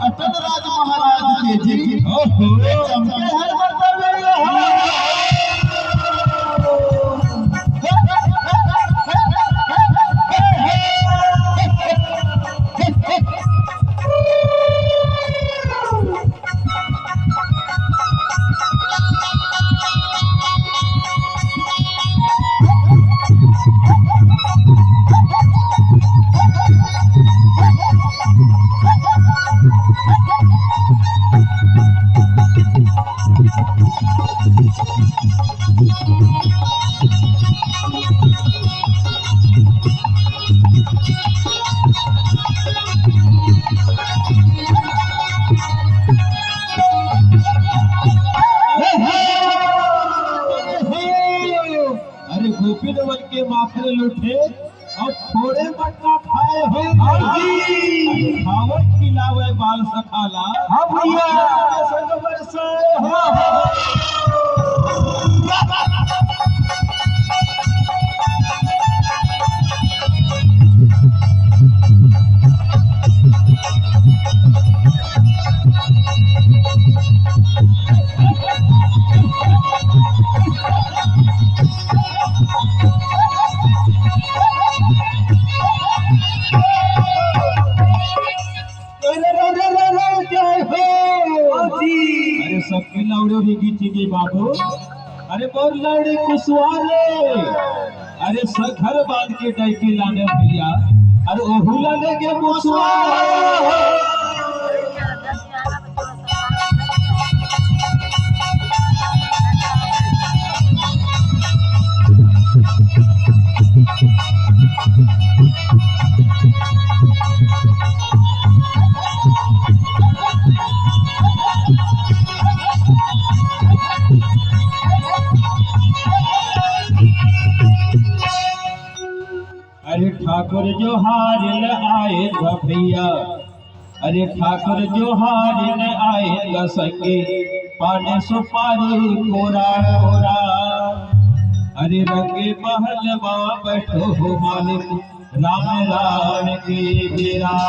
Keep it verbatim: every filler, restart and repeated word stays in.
अटल राज महाराज के जी। ओहो। चमके हैं बटन। अरे गोविंद मन के माखन लूटे और थोड़े मटका खाए हो। हाँ जी। अरे खावे खिलावे बाल सखाला। हाँ भैया। संग बरसाए हो। अरे, अरे, अरे, अरे, अरे, क्या है? हाँ जी। अरे, सबके लौड़े भी गीत के बाबू। अरे, मोर लौड़े कुशवारे। अरे, स-, घर बांध के डाइके लाने भैया। अरे, ओहू लाने के मुसवारे। अरे ठाकुर जोहार ल आए गा भैया, अरे ठाकुर जोहार ल आए गा संगी, पान सुपारी कोरा कोरा। अरे रंगे महल मा बैठो हो मालिक, राम लाल के बेरा।